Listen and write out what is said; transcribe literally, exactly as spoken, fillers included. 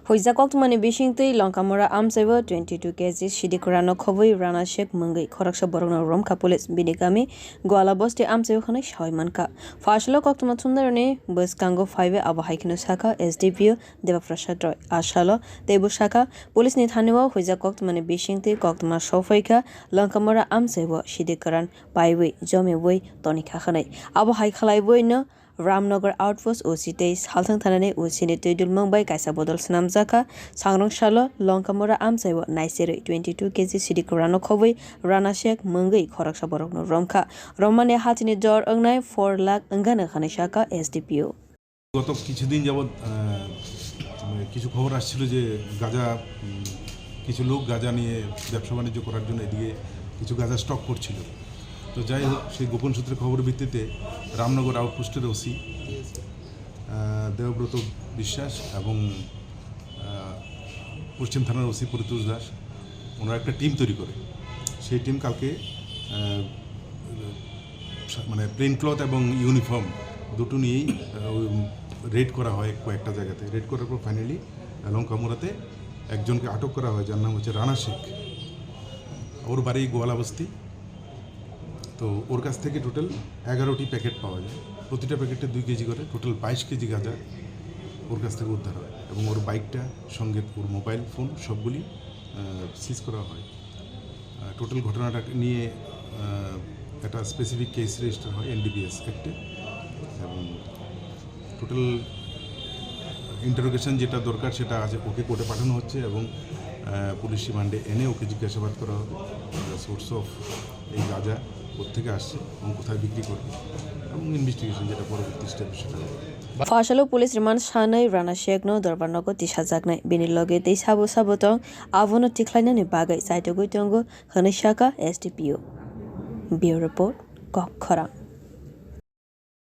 Huijak koktwmani bisingtwi Longkamura amchaibo twenty two K G sidi kwrano khobwi Rana Shek mwngwi khoroksa borokno romkha police. Bini kami Gwala bosti amchaio hwnwi sawi mankha. Phaisalo koktwma thumnairokni bwskango phaiwi abo hai kheno sakha S D P O Deba Prasad Roy. Asalo teibo sakha, police ni thani-o huijak koktwmani bisingtwi koktwma sophaikha Longkamura amchaio sidi kwran paiwi jomiwi tonikha hwnwi. Abo hai khlaiwi no Ramnagar Outpost O C tei Salthang Thanani O C ni twi dulmung bai kaisa bodol swnamjakha. Sangrong salo Longkamura amchaio naiserwi twenty two K G sidi kwrano khobwi Rana Shek mwngwi khoroksa borokno romkha. Romani hachini jor wngnai four lakh wngano hwnwi sakha S D P O. গত কিছুদিন যাবৎ, আহ, মানে কিছু খবর আসছিল যে গাঁজা, উম, কিছু লোক গাঁজা নিয়ে ব্যবসা বাণিজ্য করার জন্য এদিকে কিছু গাঁজা স্টক করছিল। তো যাই হোক, সেই গোপন সূত্রে খবরের ভিত্তিতে রামনগর আউটপোস্টের ওসি, আহ, দেবব্রত বিশ্বাস এবং, আহ, পশ্চিম থানার ওসি পরিতোষ দাস, ওনারা একটা টিম তৈরি করে। সেই টিম কালকে, আহ, সা-, মানে প্লেন ক্লথ এবং ইউনিফর্ম দুটো নিয়েই, আহ, ওই রেড করা হয় কয়েকটা জায়গাতে। রেড করার পর ফাইনালি লঙ্কামুড়াতে একজনকে আটক করা হয়, যার নাম হচ্ছে রানা শেখ। ওর বাড়ি গোয়ালাবস্তি। তো ওর কাছ থেকে টোটাল এগারোটি প্যাকেট পাওয়া যায়, প্রতিটা প্যাকেটে দুই কেজি করে, টোটাল বাইশ কেজি গাঁজা ওর কাছ থেকে উদ্ধার হয় এবং ওর বাইকটা সঙ্গে ওর মোবাইল ফোন সবগুলি, আহ, সিজ করা হয়। আহ, টোটাল ঘটনাটা নিয়ে, আহ, একটা স্পেসিফিক কেস রেজিস্টার হয় এনডিপিএস অ্যাক্টে এবং টোটাল ইন্টারোগেশন যেটা দরকার সেটা আছে, ওকে কোর্টে পাঠানো হচ্ছে এবং, আহ, পুলিশ রিমান্ডে এনে ওকে জিজ্ঞাসাবাদ করা হবে, সোর্স অফ এই গাঁজা কোথেকে আসছে এবং কোথায় বিক্রি করবে এবং ইনভেস্টিগেশন যেটা পরবর্তী স্টেপ সেটা হবে। Phaisalo police remand sanwi Rana Shek no dorbar nogo tisajaknai. Bini loge tei sabo sabo tong, abono tikhlainani bagwi chaitogwi tongo hwnwi sakha S D P O. Bureau Report, Kokkhorang.